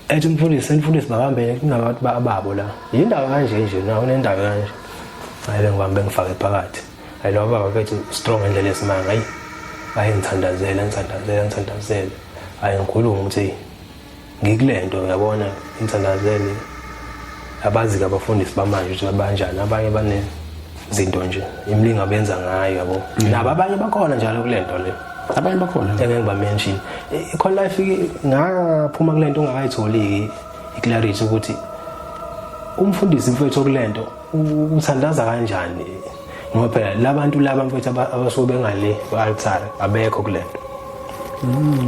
Ethi umfundisi, umfundisi babambele kunabantu babo la. Yindawo kanje nje na unendawo kanje. Hayi, bengibambe ngifake phakathi. Hayi, lo baba bethu strong ngendlela esimanga. Hayi, hayi, ngithandazela, ngithandazela, ngithandazela. Hayi, ngikhuluma ukuthi ngikulento, uyabona, ngithandazele. Abazi ke abafundisi bamanje ukuthi banjani, abanye bane zinto nje imilingo abenza ngayo, yabo. Nabo abanye bakhona njalo kulento le. Abanye bakhona. Engeke ngiba-mention. Ikhona la ifike ngaphuma kulento ungakayitholi i-clarity ukuthi umfundisi mfethu okulento uthandaza kanjani, ngoba phela labantu laba mfethu abasuke bengale ku-altar abekho kulento,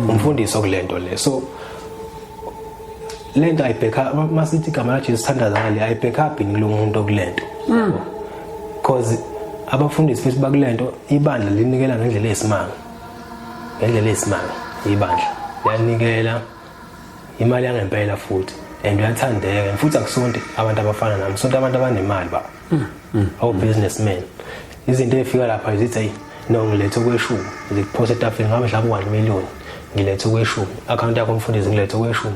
umfundisi okulento le. So lento ayibheka masithi igama laJesu, thandaza ngale, ayibheka up kulo muntu okulento, because abafundisi futhi bakulento, ibandla linikela ngendlela eyisimanga, ngendlela eyisimanga. Ibandla liyanikela imali yangempela futhi, and uyathandeka, and futhi akusonti abantu abafana nami, sonke abantu abanemali ba awu businessmen. Izinto ezifika lapha zithi, "Hey, no, ngilethe okweshumi," zikuphosa etafuleni, ngabe mhlawumbe 1 million, "Ngilethe okweshumi, account yakho mfundisi, ngilethe okweshumi,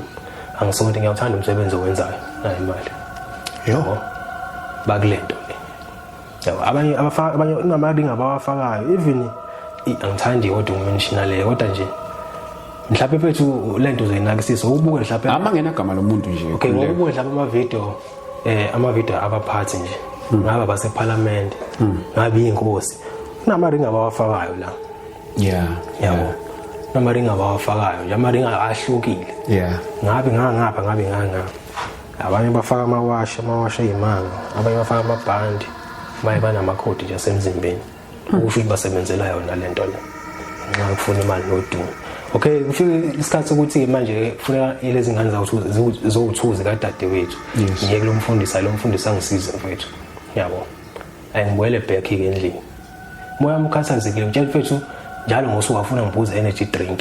angisonti, ngiyawuthanda umsebenzi owenzayo, nayo imali." Yo. Bakulento le, yabo. Abanye abafaka, abanye kunama-ring abawafakayo even. Angithandi kodwa uku-mentiona leyo, kodwa nje mhlawumbe mfethu lento uzoyinakisisa ubuke mhlawumbe. Amangena gama lomuntu nje. Okay, ngokubuke mhlawumbe ama-video abaphathi nje, ngabe abaseParliament, ngabe inkosi, kunama-ring abawafakayo la. Yabo, kunama-ring abawafakayo nje, ama-ring ahlukile. Ngabe ngangapha, ngabe ngangapha, abanye bafaka amawashi, amawashi ayimanga, abanye bafaka amabhandi, abanye banamakhodi nje asemzimbeni, ukusho ukuthi basebenzela yona lento le nxa kufuna imali nodumo. Okay, kufike isikhathi sokuthi manje kufuneka lezi ngane zowu-two zikadadewethu. Ngiye kulo mfundisi, lo mfundisi angisize mfethu, yabo. Angibuyele back-ke endlini, moya wami ukhathazekile. Ngitshela mfethu, njalo ngosuku afuna ngiphuze energy drink.